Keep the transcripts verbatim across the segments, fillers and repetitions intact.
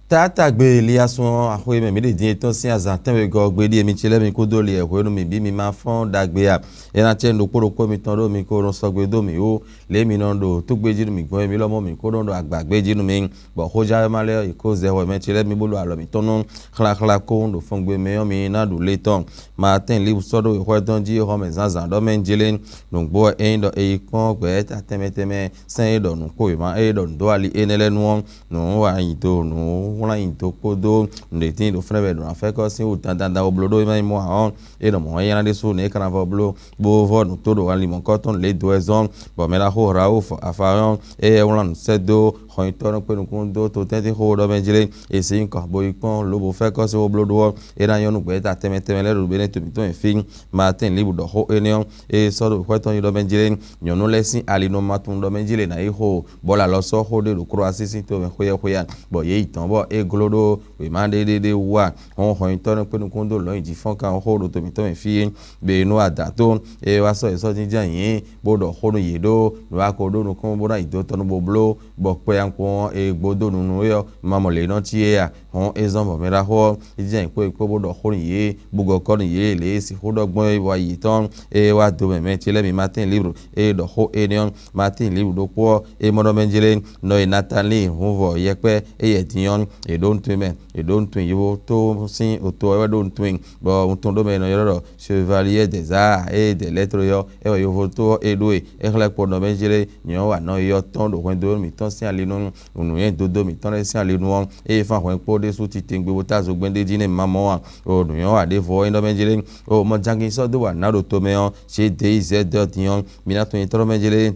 Taátagbe Eliasun ɔ́, axwe e mɛ mǐ ɖe din é tɔn sín azǎn tɛ́nwegɔ́ ɔ́ gbe ɖíe mi ce lɛ́ɛ mi kúdó li wɛ hwenu mǐ bǐ mi ma fɔ́n ɖagbe a? É ná cɛ nǔ ɖokpó ɖokpó mitɔn ɖó mi ko nɔ sɔgbe dó mì wú, lě e mi nɔ ɖo tógbé jí nú mì gbɔn é mǐ lɔmɔ̌ mǐ ko nɔ ɖo agbǎgbé jí nú mi, bɔ xójánwéma lɛ́ɛ ɔ́, yě ko zɛ hwɛ mɛ ce lɛ́ɛ mi bó ɖo alɔ mǐtɔn nú xláxlá kóhun ɖo fɔngbe mɛ ɔ́, mi ná ɖu lě tɔn. Maatɛ́n Libu sɔ́ ɖó wěxwɛ́ tɔn jí é xɔ mɛ zǎnzǎn ɖɔ mɛ jlé. Nǔgbó wɛ é nyí ɖɔ è yi kpɔ́n gbɛ̌ta tɛnmɛ tɛnmɛ sɛ́n e ɖɔ nǔ xo wěma e ɖɔ nǔ dó ali énɛ́ lɛ́ɛ nu ɔ́, nǔ wa nyi do, nǔ wlán nyi do kpódó nǔɖétín ɖo fɛ́nɛ́ wɛ ɖo ná fɛ́ kɔ́ sín wú dandan da wɔ bló ɖó é má nyí mɔ̌ ǎ ɔ́, é nɔ mɔ̌ nyanya ɖésú nǔ e ka ná vɔ bló, bó vɔ́ nǔ tó ɖo ali mɔ̌kɔ́ tɔn lě dó wɛ zɔ́n, bɔ mɛ ɖaxó Rawu afayɔ́n éyɛ́ wlán nǔ sɛ́ dó xɔnyitɔ́ nɔ kpé nukúnnú dó to tɛ́ntin xó ɖɔ mɛ jlé, è si nyí kɔ bo yi kpɔ́n lobo fɛ́ kɔ́ sín xó bló ɖó ɔ́, é ná nyɔ́ nú gbɛ̌ta tɛnmɛ tɛnmɛ lɛ́ɛ ɖo Benɛ́ to mǐtɔn e fí. Maatɛ́n Libu ɖɔ xó énɛ́ ɔ́, é sɔ́ ɖo xwɛ tɔn nyi ɖɔ mɛ jlé, nyɔ̌nu lɛ́ɛ sín ali nɔ ma tunwun ɖɔ mɛ jlé ná yi xo, bɔ lǎlɔ sɔ́ xó ɖé ɖo Klɔ́ así sín tomɛ xweyɛ́xweyá, bɔ yě yi tɔ̌n bɔ é gló ɖó wěma ɖé ɖé ɖé wú a? Hɔn hɔnyitɔ́ nɔ kpé nukúnnú dó lɔ̌nyijǐ fɔ́n kan xó ɖo to mǐtɔn mɛ fí, bɔ è nɔ adǎn tó, é wá sɔ́ yě sɔ́ jínjɔ́n ayǐ, bó ɖɔ xó nú yě ɖó nǔ e a ko ɖó nukɔn bó ná yi do tɔn nu bó bló, bɔ kpɛ nyakpɔ́n ɔ́, è gbó dó nu nú é ɔ́, ma mɔ lě nɔ cí é a? Hɔn é zɔ́n bɔ mɛ ɖaxó ɔ́, é jɛ nyi kpó yi kpó bó ɖɔ xó nú yě, bó gɔ́ kɔ́ nú yě, lě e sixú ɖɔ gbɔn é wá yi tɔn, é wá do mɛ mɛ ce lɛ́ɛ mi Matín Libru, é ɖɔ xó énɛ́ ɔ́, Matín Libru ɖokpó ɔ́, é mɔ ɖɔ mɛ jlé, nɔ e Natalíi hun vɔ yɛkpɛ́ éyɛ́ din ɔ́, è ɖǒ nutun mɛ, è ɖǒ nutun yovo tó sín oto ɔ́ wɛ ɖó nutun, bɔ wuntun ɖó mɛ è nɔ ylɔ́ ɖɔ Chevalier des Arts ée dɛ lɛ́tlo ɔ́, é wɛ yovo tó ɔ́ é ɖó e, é xlɛ́ kpo ɖɔ mɛ jlé, nyɔ̌ wa nɔ yɔ tɔn ɖo hwɛndo mǐtɔn sín ali nú nǔnywɛ́ dodo mǐtɔn lɛ́ɛ sín ali nu ɔ́, ée fán hwɛ̌n kpó ɖésú titewungbe bó tá zogbɛ́n ɖé jí nɛ́ mǐ ma mɔ a? O nǔnywɛ́ wa ɖěvo ɔ́ nyí ɖɔ mɛ jlé. O mɔ jangin sɔ́ dó wa nǎ ɖo tomɛ ɔ́, cě dě yi zɛ̌ dɔ́ din ɔ́, mi ná tunwun nyitɔ́ ɖɔ mɛ jlé.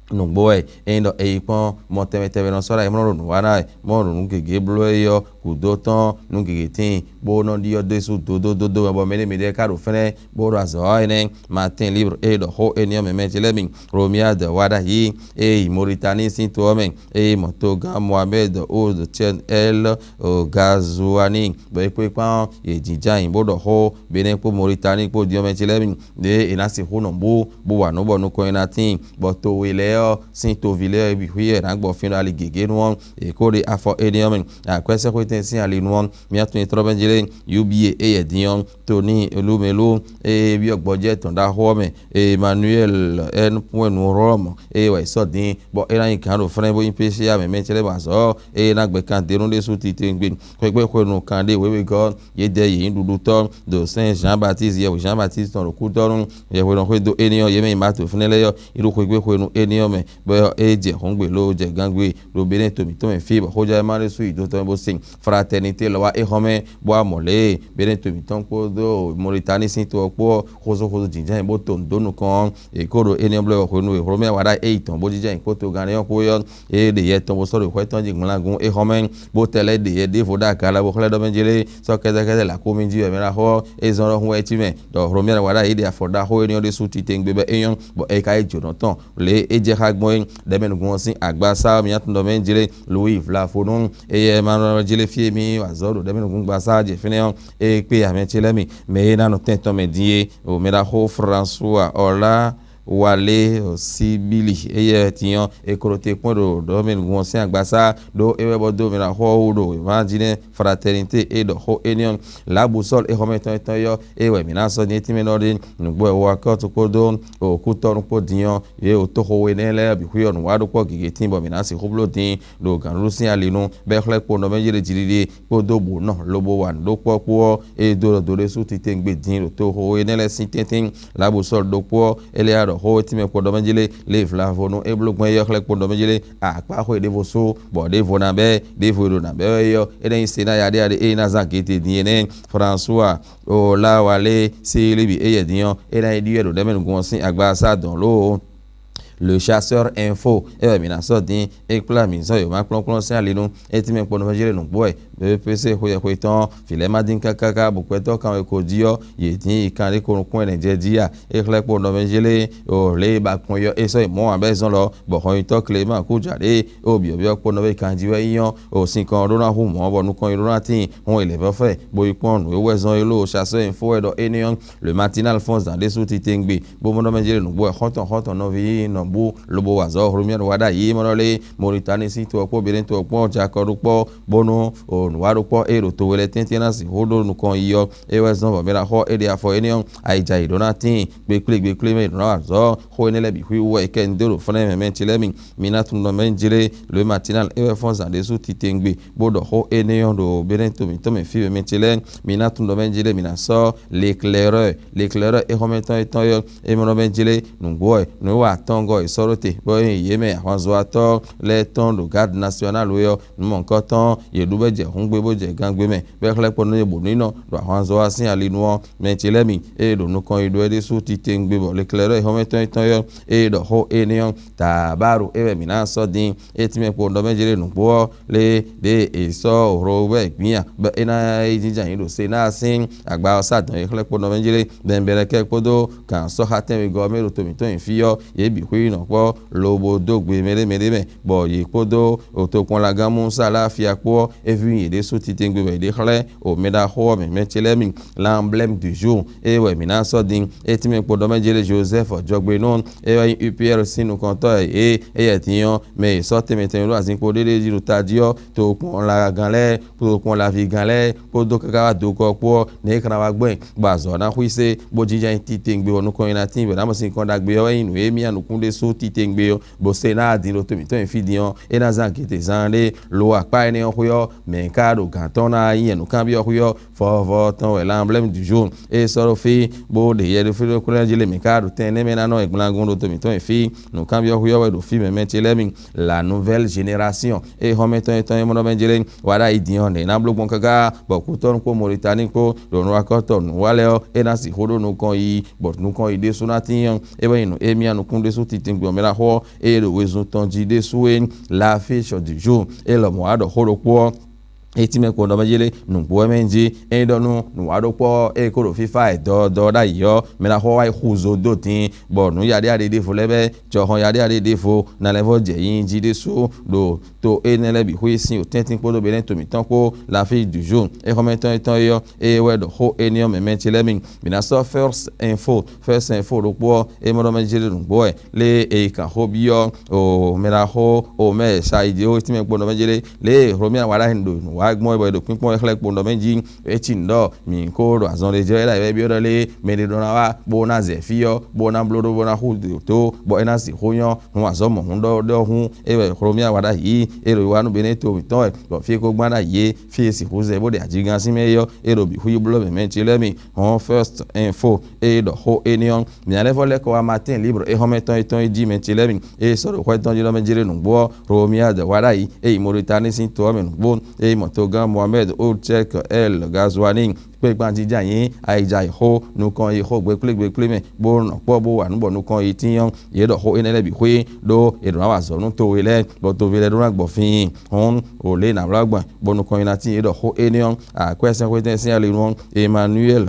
Nǔgbó wɛ é nyí ɖɔ è yi kpɔ́n mɔ tɛnmɛ tɛnmɛ nɔ sɔ́ ɖo ayǐ mɔ ɖo nǔ wa ná wɛ, mɔ ɖo nǔ gěgé bló é ɔ́ gǔdo tɔn nú gěgé tíin, bó nɔ ɖyɔ́ ɖésú dodódódó mɛ bɔ mɛɖé mɛɖé ka ɖo fɛ́nɛ́ bó ɖo azɔ̌ wa énɛ́. Matín Libru e ɖɔ xó énɛ́ ɔ́ mɛ mɛ ce lɛ́ɛ mi, Romiade wá ɖ'ayǐ, e yi Mɔritani sín to ɔ́ mɛ, e yi mɔ togán Mohamɛ́d Old Tiɛn Ɛl Gazuani, bɔ é kpé kpán ɔ́, yě jínjɔ́n ayǐ bó ɖɔ xó Benɛ́ kpó Mɔritani kpó din ɔ́ mɛ ce lɛ́ɛ mi, ɖě è nǎ sixú nɔ bú bó wa nǔ bɔ nukɔn e ná tíin, bɔ to we lɛ́ɛ ɔ́ sín toví lɛ́ɛ bǐ xwí wɛ è nǎ gbɔ fin ɖo ali gěgé nu ɔ́, è ko ɖe afɔ énɛ́ ɔ́ mɛ. Akwɛ́sɛ́xwétɛn sín ali nu ɔ́, mía tun e tlɔ́ mɛ jlé, Yubie e yɛ din ɔ́, Toni Lumelu e byɔ́ gbɔjɛ́ tɔn ɖaxó ɔ́ mɛ, Emanuwɛ́li ɛn pwɛ́n nu Hlɔ̌mɔ e wɛ è sɔ́ din, bɔ é ná nyí gǎn ɖo flɛ́n bó nyí pésyá mɛ mɛ ce lɛ́ɛ mɔ azɔ̌ e ná gbɛ kan denu ɖésú titewungbe. Xwegbe hwenu kan ɖé wěwegɔ́, yědɛɛ yě nyí ɖuɖutɔ́ ɖo sɛ́n Jean Baptiste, yɛhwe Jean Baptiste tɔn ɖo kútɔ́ nú yɛhwe nɔ xwedó énɛ́ ɔ́, yě mɛ yi Mato fínɛ́ lɛ́ɛ ɔ́, yi ɖo xwegbe hwenu énɛ́ ɔ́ mɛ, bɔ é jɛ hɔ̌ngbe ló jɛ gangbé ɖo Benɛ́ to mǐtɔn mɛ fí, bɔ xójánwéma ɖésú yi do tɔn mɛ bó sin Fraternité lɔ wá é xɔ́mɛ, bó wá mɔ lě e Benɛ́ to mǐtɔn kpódó Mɔritani sín to ɔ́ kpó ɔ́ xózóxózó jǐnjɔ́n nyi bó to nǔ dó nukɔn ɔ́, è ko ɖo énɛ́ blɔ́ wɛ hwenu e Hlomɛ wá ɖo ayǐ tɔn bó jínjɔ́n nyi kpó togán lɛ́ɛ ɔ́ kpó é, é ɖe yɛ tɔn bó sɔ́ ɖo xwɛ tɔn jí gblangun é xɔ́mɛ, bó tɛ lɛ́ ɖe yɛ ɖěvo ɖó aga lɔ bó xlɛ́ ɖɔ mɛ jlé, sɔ́ kɛ́tɛ́kɛ́tɛ́ lǎkúnmí jí wɛ mɛ ná xɔ, é zɔ́n ɖɔhun wɛ cí mɛ, ɖɔ Hlomɛ wá ɖo ayǐ ɖe afɔ ɖaxó énɛ́ ɔ́ ɖésú titewungbe bɔ é nyɔ́, bɔ é ka yí jǒnɔ tɔn lě e é jɛ xá gbɔn é. Ɖɛ̌mɛnúgbɔn ɔ́ sín agbasá ɔ́, mǐ ná tunwun ɖɔ mɛ jlé Louis Vlafonu, éyɛ́ ma nɔ jlé fí e mì wa azɔ̌ ɖo ɖɛ̌mɛnúgbɔn gbasá ɔ́ jɛ fínɛ́ ɔ́, é kpé amɛ ce lɛ́ɛ mi, mɛ e ná nɔ tɛn tɔn mɛ din é, o mɛ ɖaxó François Ɔlá Walé Sibili, éyɛ́ din ɔ́, è ko ɖo te kpɔ́n ɖo ɖɛ̌mɛnúgbɔn ɔ́ sín agbasá, ɖó é wɛ bɔ dó mɛ ɖaxó ɔ́ wú ɖo wěma jí nɛ́ Fraternité e ɖɔ xó énɛ́ ɔ́. Lǎbusɔ́l e xɔmɛ tɔn tɔn yɔ, é wɛ mǐ ná sɔ́ din é tínmɛ nɔ ɖe nǔgbó wɛ wakɔ́tu kpódó òkútɔ́nu kpó din ɔ́, yě wǒ toxo we nɛ́ lɛ́ɛ bǐ xwíyɔ nǔ wa ɖó kpɔ́ gěgé tíin bɔ mǐ ná sixú bló din ɖo gǎnɖuɖu sín ali nu, bɔ é xlɛ́ kpo nɔ mɛ jlé jiɖiɖi kpódó bǔ nɔ lobo wa nǔ ɖó kpɔ́ kpó ɔ́, é dó ɖɔ do ɖésú titewungbe din ɖo toxo we nɛ́ lɛ́ɛ sín tɛ́ntin. Lǎbusɔ́l ɖokpó ɔ́, é lɛ́ yá ɖɔ xó tínmɛ kpɔ́ nɔ mɛ jlé lě Vlafonu é bló gbɔn é ɔ́ xlɛ́ kpo nɔ mɛ jlé akpáxwé ɖěvo sú, bɔ ɖěvo ná bɛ́, ɖěvo e ɖo nǎ bɛ́ wɛ é ɔ́, é ná nyí se ná yaɖéyaɖé e é ná zán gěte din é nɛ́. François Olawale Silibi éyɛ́ din ɔ́, é ná yi ɖiwɛ ɖo ɖɛ̌mɛnúgbɔn ɔ́ sín agbasá dɔn lǒ. Le Chasseur Info é wɛ mǐ ná sɔ́ din, é kplá mǐ zɔn yǒ ma kplɔ́nkplɔ́n sín ali nu, é tínmɛ kpɔ́ nɔ fɛ́ jlé nǔgbó wɛ, bɔ é pé se xweyɛxwe tɔn, vǐ lɛ́ɛ ma dín káká bɔ gbɛtɔ́ kanwekó jí ɔ́, yě dín yi kanɖé ko nukún ɛnɛ jɛ jí a? É xlɛ́ kpo nɔ fɛ́ jlé o lě e ba kpɔn yɔ é sɔ́ yi mɔ̌ ǎ bɔ é zɔ́n lɔ, bɔ hɔnyitɔ́ Clément Kújǎɖé o byɔ̌byɔ́ kpo nɔ fɛ́ kanjí wɛ nyí ɔ́, o sinkɔn ɔ́ ɖó ná hu mɔ̌ bɔ nukɔn yi ɖó ná tíin, hɔn yi lɛ̌ vɛ́ fɛ, bó yi kpɔ́n nǔ e wɛ zɔn é ló o Chasseur Info wɛ ɖɔ énɛ́ ɔ́, Le Matin Alphonse zǎn ɖésú titewungbe, bó mɔ nɔ mɛ jlé nǔgbó wɛ xɔ́ntɔn xɔ́ntɔn nɔví nɔ bú lobo wa azɔ̌ hlomianu wa ɖ'ayǐ mɔ ɖɔ lé Mauritanie sín to ɔ́ kpó Benin to ɔ́ kpɔ́n jakɔ ɖó kpɔ́ bónú nǔwaɖokpɔ́ e ɖo to we lɛ́ɛ tɛ́ntin ná sixú ɖó nukɔn yi ɔ́, é wɛ zɔ́n bɔ mɛ ɖo axɔ é ɖe afɔ énɛ́ ɔ́, ayǐjayǐ ɖó ná tíin, gbekplé gbekplé mɛ è ɖǒ ná wa azɔ̌. Xó énɛ́ lɛ́ɛ bǐ xwíxú wɛ è kɛ nyi dó ɖo fúnɛ́ mɛ mɛ ce lɛ́ɛ mi. Mi ná tunwun ɖɔ mɛ jlé lǒ e Matinal é wɛ fɔ́n zǎn ɖésú titewungbe bó ɖɔ xó énɛ́ ɔ́ ɖo Benin to mǐtɔn mɛ fí wɛ mɛ ce lɛ́ɛ. Mi ná tunwun ɖɔ mɛ jlé mi ná sɔ́ Leclereur, Leclereur é xɔ́mɛtɔn étɔn ɔ́, é mɔ ɖɔ mɛ jlé nǔgbó wɛ nǔ e wa atɔ́ɔ́ngɔ́ è sɔ́ ɖó te, bɔ é nyí yě mɛ ahwanzɔ́watɔ́ lɛ́ɛ tɔn ɖo Garde Nationale é ɔ́, nǔ mɔ̌hunkɔtɔn yě ɖu bɔ é jɛ hǔngbe bó jɛ gangbé mɛ, bɔ é xlɛ́ kpɔ́ nú yě bǒ ní nɔ ɖo ahwanzɔ́ ɔ́ sín ali nu ɔ́, mɛ ce lɛ́ɛ mi, ée ɖo nukɔn yi ɖó é ɖésú titewungbe bɔ Leclereur xɔ́mɛtɔn étɔn ɔ́, ée ɖɔ xó énɛ́ ɔ́, Tabaru é wɛ mǐ ná sɔ́ din. É tínmɛ kpo ɖɔ mɛ jlé nǔgbó ɔ́, lě ɖě è sɔ́ Robert gbǐn a, bɔ é ná yi jínjɔ́n ayǐ ɖo Senáa sín agba ɔ́ sá dɔ̌n e xlɛ́ kpo ɖɔ mɛ jlé bɛnbɛlɛkɛ kpódó gǎn sɔ́ xá tɛ́nwegɔ́ ɔ́ mɛ ɖo to mǐtɔn nyi fí ɔ́, yě bǐ xwí nɔ kpɔ́ lobo dó gbe mɛɖé mɛɖé mɛ, bɔ yě kpódó tokpɔnlagán Musa Lafia kpó ɔ́, é ví yě ɖésú titewungbe wɛ yě ɖe xlɛ́ o mɛ ɖaxó ɔ́ mɛ mɛ ce lɛ́ɛ mi. L'emblème du jour, é wɛ mǐ ná sɔ́ din. É tínmɛ kpo ɖɔ mɛ jlé Jozɛ́fu jɔgbenú, é wɛ nyí U P R sín nukɔntɔ́ e é yɛ din ɔ́, mɛ e sɔ́ tɛnmɛ tɛnmɛ ɖó azinkpo ɖéɖé jí ɖo tají ɔ́, tokpɔnlagán lɛ́ɛ kpódó kpɔ́nlaví gán lɛ́ɛ kpódó káká wá dokɔ kpó ɔ́, nɛ̌ é ka ná wá gbɛn, bɔ azɔ̌ ná xwísé, bó jínjɔ́n ayǐ titewungbe ɔ́ nukɔn e ná tíin bɔ nǎ mɔ sín kɔn ɖagbe ɔ́ wɛ nyí nǔ e mì anyǔkún ɖésú titewungbe ɔ́, bó se ná din ɖo to mǐtɔn e fí din ɔ́, é ná zán agěte zán ɖé. Lo akpá énɛ́ ɔ́ xwé ɔ́, mɛ̌ ka ɖo gǎn tɔn ná nyí nǔkanbyɔ́ xwé ɔ́, vɔvɔ tɔn wɛ l'emblème du jour. É sɔ́ ɖó fí, bó ɖe yɛ ɖo fí ɖó kúnlɛ́ jí lé mǐ ka ɖo tɛn énɛ́ mɛ ná nɔ e gblangun ɖo to mǐtɔn e fí. Nǔkanbyɔ́ xwé ɔ́ wɛ ɖo fí mɛ mɛ ce lɛ́ɛ mi. La nouvelle génération, é xɔ́mɛtɔn étɔn e mɔ ɖɔ mɛ jlé wá ɖ'ayǐ din ɔ́, nɛ̌ é ná bló gbɔn káká bɔ kútɔ́nú kpó Mɔritani kpó ɖo nǔwakɔ́tɔn nǔwá lɛ́ɛ ɔ́, é ná sixú ɖó nukɔn yi, bɔ nukɔn yi ɖésú ná tíin ɔ́, é wɛ nyí nǔ e mì anyǔkún ɖésú titewungbe ɔ́ mɛ ná xɔ ɔ́, ée ɖo wezun tɔn jí ɖésú é nyí l'affiche du jour. É lɔmɔ̌ wá ɖɔ xó ɖokpó ɔ́, é tínmɛ kpo ɖɔ mɛ jlé nǔgbó wɛ mɛ jí. Ényí ɖɔ nú nǔwaɖokpɔ́ ɔ́, ée kó ɖo fífá wɛ dɔɔdɔɔ ɖ'ayǐ ɔ́, mɛ ná xɔ wá yi xu zo dó din, bɔ nǔ yaɖéyaɖé ɖěvo lɛ́ɛ bɛ́ jɔhɔn yaɖéyaɖé ɖěvo ná lɛ́ vɔ́ jɛ nyinyi jí ɖésú ɖo to énɛ́ lɛ́ɛ bǐ xwé sín wǒtɛ́ntin kpódó Benɛ́ to mǐtɔn kpó l'affiche du jour. É xɔ́mɛtɔn étɔn é ɔ́, ée wɛ ɖɔ xó énɛ́ ɔ́ mɛ mɛ ce lɛ́ɛ mi. Mǐ ná sɔ́ First Info, First Info ɖokpó ɔ́, é mɔ ɖɔ mɛ jlé nǔgbó wɛ lé e yi kan xó byɔ́ o mɛ ná xó o mɛ e sa yi jí ó tínmɛ kpo nɔ mɛ jlé lě e Hlomia wa ɖ'ayǐ ɖo nǔ wa gbɔn wɛ bɔ è ɖo kpínkpɔ́n wɛ xlɛ́ kpo nɔ mɛ jí. É cí nǔ ɖɔ mǐ ko ɖo azɔn ɖé jɛ wɛ ɖ'ayǐ wɛ byɔ́ ɖɔ lé mɛ ɖé ɖó ná wá bó ná zɛ fí ɔ́ bó ná bló ɖó bó ná xú dó bɔ é ná sixú nyɔ́ nú azɔ̌ mɔ̌hun ɖɔ ɖɔhun é wɛ Hlomia wa ɖ'ayǐ é ɖo wa nú Benɛ́ to mǐtɔn wɛ bɔ fí e ko gbán ɖ'ayǐ é fí e sixú zɛ bó ɖe ajigán sín mɛ é ɔ́ é ɖo bǐ xwí bló mɛ mɛ ce lɛ́ɛ mi. Hɔn First Info é ɖɔ xó énɛ́ ɔ́, mǐ ná lɛ́ vɔ́ lɛ́ kɔ wá Matín Libre é xɔ́mɛtɔn étɔn e jí mɛ ce lɛ́ɛ mi é sɔ́ ɖo xwɛ tɔn jí ɖɔ mɛ jlé nǔgbó ɔ́, Romiad wa ɖ'ayǐ é yi Mauritanie sín to ɔ́ mɛ nǔgbó é yi mɔ togán Mohamed Ould Cheikh El Ghazouani kpégbán jínjɔ́n ayǐ ayǐjayǐ xó nukɔn yi xó gbekplé gbekplé mɛ bó nɔ kpɔ́ bó wa nǔ bɔ nukɔn yi tín ɔ́, yě ɖɔ xó énɛ́ lɛ́ɛ bǐ xwé ɖó è ɖǒ ná wa azɔ̌ nú towe lɛ́ɛ bɔ toví lɛ́ɛ ɖó ná gbɔ fíin. Hɔn wǒ lě nǎ wlá gbɔn bɔ nukɔn yi ná tíin yě ɖɔ xó énɛ́ ɔ́, akwɛ́sɛ́xwétɛn sín ali nu ɔ́, Emmanuel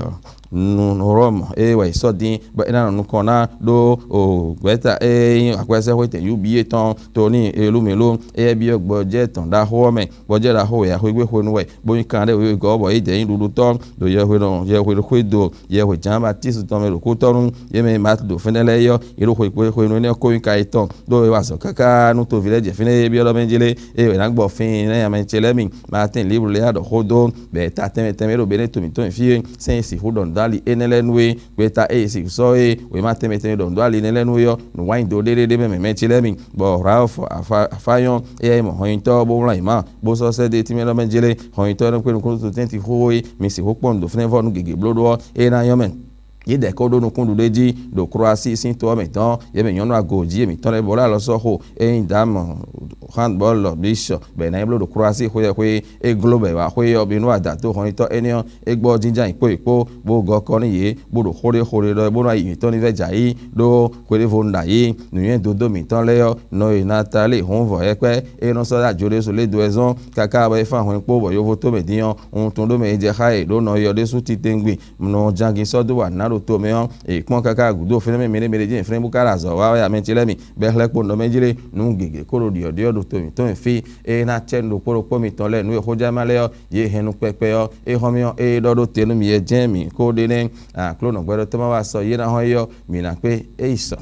nú Rɔ́mu é wɛ è sɔ́ dín bɔ é ná nɔ nukɔn ná ɖó o gbɛ̌ta e nyí akwɛ́sɛ́xwétɛn yǔbí yětɔn Toni Elumelu, éyɛ́ byɔ́ gbɔjɛ́ tɔn ɖaxó ɔ́ mɛ. Gbɔjɛ́ ɖaxó wɛ axwé gbé xwenu wɛ, bó nyí kanɖé wěwé gɔ́ bɔ é jɛ nyí ɖuɖu tɔn ɖo yɛhweɖɔ yɛhweɖoxwédo yɛhwe Jǎan Batísi tɔn mɛ ɖo kútɔ́nú yě mɛ e Maati ɖo fínɛ́ lɛ́ɛ é ɔ́, yě ɖo xwekpé xwenu énɛ́ ɔ́ kɔ́ nyí ka yětɔn, ɖó é wa azɔ̌ káká nú toví lɛ́ɛ jɛ fínɛ́ é byɔ́ ɖɔ mɛ jlé, ée wɛ ná gbɔ fín nɛ́ nya mɛ ce lɛ́ɛ mi. Matín Libre lɛ́ɛ ɖɔ xó dó bɔ è ta tɛnmɛ tɛnmɛ ɖo Benɛ́ to mǐtɔn e fí e sɛ́n e sixú ɖɔ nǔ dó ali énɛ́ lɛ́ɛ nú é. Gbeta e è sixú sɔ́ é wěma tɛnmɛ tɛnmɛ ɖɔ nǔ dó ali énɛ́ lɛ́ɛ nú é ɔ́, nǔwanyido ɖé ɖé ɖé mɛ mɛ ce lɛ́ɛ mi, bɔ Ralph Afayɔn éyɛ́ nyí mɔ̌hɔnyitɔ́ bó wlán yě má, bó sɔ́ sɛ́ dó tínmɛ ɖɔ mɛ jlé hɔnyitɔ́ e nɔ kpé nukúnnú to tɛ́ntin xóxó é, mi sixú kpɔ́n nǔ dó fínɛ́ vɔ́ nú gěgé bló ɖó ɔ́, é ná nyɔ́ mɛ. Yě ɖɛ kó ɖó nukúnɖuɖu jí ɖo Kroasi sín to ɔ́ mɛ tɔn, yě mɛ nyɔ̌nu agoojí yěmǐtɔn lɛ́ɛ bɔ lɛ́ alɔ sɔ́ xo é nyí dǎmɔ handbɔl lɔ bǐ sɔ bɔ è nǎ yi bló ɖo Kroasi xwé ɔ́ xwé. É gló bɔ è wǎ xwé ɔ́ bǐ nú ada tó hɔnnyitɔ́ énɛ́ ɔ́, é gbɔ jínjɔ́n ayǐ kpó yi kpó, bó gɔ́ kɔ́ nú yě, bó ɖo xó ɖé xó ɖé ɖɔ é bó ná yi mǐtɔn ní vɛ́ jɛ ayǐ, ɖó xwe ɖěvo un ɖo ayǐ, nǔnywɛ́ dodó mǐtɔn lɛ́ɛ ɔ́, nɔ e Natalée hɔn vɔ̌ yɛ́kpɛ́, é nɔ sɔ́ dó ajǒ ɖésú lé do wɛ zɔ́n, káká bɔ é fán hwɛ̌n kpó bɔ yovo tómɛ din ɔ́, wuntun ɖó mɛ e jɛ xá yě ɖó nɔ yi ɔ́ ɖésú titewungbe. Nɔ jangin sɔ́ dó wa nǎ ɖo tomɛ ɔ́, è kpɔ́n káká gǔdo fínɛ́ mɛ miɖée miɖée jɛ́n fínɛ́ bó ka ɖo azɔ̌ wa wɛ amɛ ce lɛ́ɛ mi, bɔ é xlɛ́ kpo nɔ mɛ jlé nú gěgé kó ɖo ɖiɔ̌ɖiɔ́ ɖo to mǐtɔn e fí, é ná cɛ nú ɖokpó ɖokpó mitɔn lɛ́ɛ nǔ e xó jɛ má lɛ́ɛ ɔ́, yě hɛn nú kpɛkpɛ ɔ́, é xɔ́n mì ɔ́, é ɖɔ ɖó te nú mi yɛ jɛ́n mǐ kó ɖe nɛ́. Aklúnɔ gbɛɖɔtɔ́ má wá sɔ yě ná hɔn é ɔ́, mǐ ná kpé é yi sɔ.